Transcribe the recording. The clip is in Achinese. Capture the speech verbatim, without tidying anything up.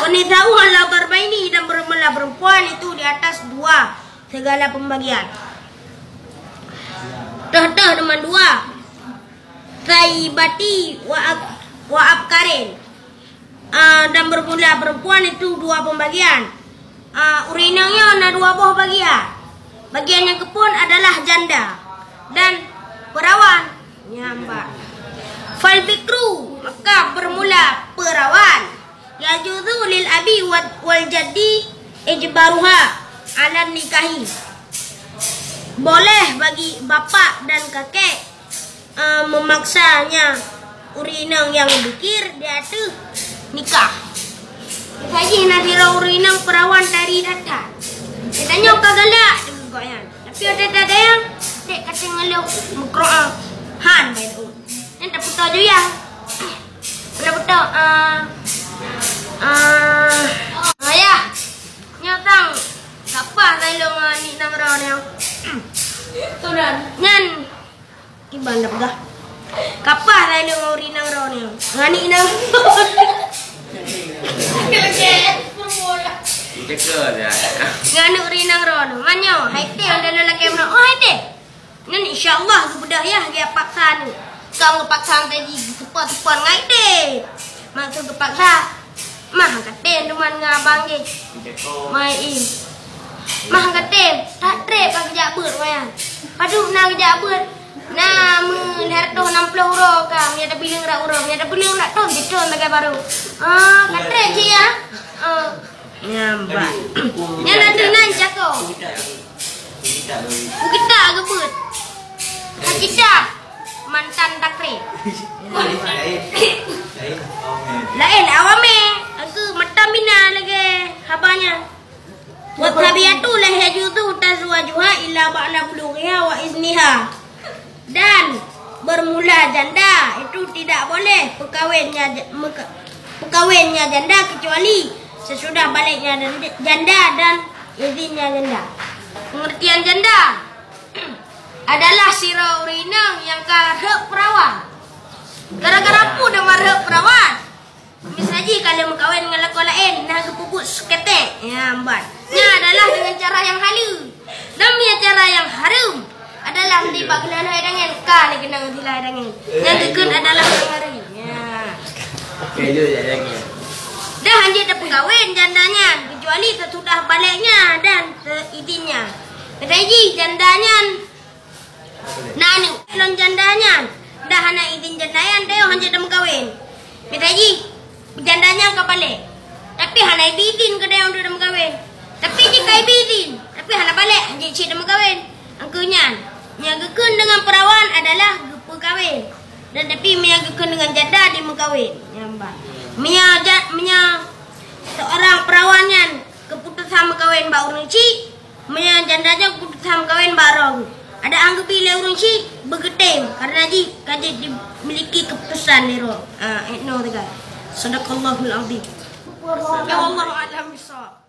Nisa'u ala darbaini, dan bermula perempuan itu di atas dua segala pembagian. Toh-toh teuma dua. Saibati wa ab-, wa abkarin. Ah, dan bermula perempuan itu dua pembagian. Ah, ureueng inong nyoe na dua boh bagian. Bagian nyang keuphon adalah janda dan perawan. Nyang ba. Fal bikru, maka bermula perawan. Yajuzu lil abi wa-, wal jaddi ijbaruha ala nikahi. Boleh bagi bapak dan kakek, eh, memaksanya ureueng inong nyang bikir di ateueh nikah. Miseujih na sidroe ureueng inong perawan dari data. Geutanyoe ka galak deungon gobnyan. Tapi watèe tadayang, dek ka teungoh lheueh meukeureueng han bacut. Nyan tapeutoe ju yah. Tapeutoe, ah, ah, ayah. Nyoe sang, ka paih lôn ngon aneuk inong droeneuh. Nyan, kiban dah peugah. Ka paih lôn ngon ureueng inong droeneuh. Ngon aneuk inong. Ngon ureueng inong droeneuh. Man nyoe, hai teh, lôn lakèe meunan. Oh, hai teh. Nyan insya Allah geubeudôh yah geupaksa nyoe. Kong geupaksa tadi, geuseupôt-seupôt ngon hai teh. Maksud geupaksa, mah ka tem teuma ngon abang jih. Mai i. Mah ka tem, that trép ka geujak beuet ngon nyan. Padub na geujak beuet. Na meu lhèe reutôh nam ploh uroe ka, meunyo tabileung rot uroe, meunyo tabileung rot thôn, sitrôn lagèe barô. Ah, ka trép cit yah. Ah. Nyan, bah. Nyan ateueh nan cako. Bukita geubeuet. Hakikat mantan takrib. Laén awamé, aku mata mina lagèe haba nyan. Wa tsabiatu la yajuzu tazwajuha illa ba'da bulughiha wa izniha. Dan bermula janda itu tidak boleh peukawennya ja-, meuka-, peukawennya janda kecuali sesudah baliknya janda dan izinnya janda. Pengertian janda adalah sidroe ureueng inong nyang ka rhot peurawan. Gara-gara peue teuma rhot peurawan? Miseujih ka lheueh meukawen ngon lakoe laén, na geupeubuet seuketek. Nyan ban. Nyan adalah dengan cara nyang haleue. Dan meunyo cara nyang hareuem adalah nibak geulah hai dangén, ka lé keunong geulah hai dangén. Nyang geukheun adalah nyang hareuem. Ya. Dan hanjeuet teupeukawen janda nyan, kecuali sesudah baliknya dan seizinnya. Miseujih janda nyan na aneuk lom janda nyan, dan hana izin janda nyan, tanyoe hanjeuet teumeukawen. Miseujih janda nyan ka balek, tapi hana ibi izin keu tanyoe untuk teumeukawen. Tapi jih ka ibi izin, tapi hana balek, hanjeuet cit teumeukawen. Angkeu nyan, nyang geukheun deungon peurawan adalah geupeukawen. Dan tapi meunyo geukheun deungon janda, dimeukawen. Nyan ban. Meunyo ja-, meunyo seorang peurawan nyan keuputosan meukawen bak ureueng chik, meunyo janda nyan keuputosan meukawen bak droe, adak han geubi lé ureueng chik, beugeutem, karena jih ka jeuet dimiliki keuputosan lé droe. Ah, eh, no teuga. Sadaqallahul azim. Ya, wallahu a'lam bishawab.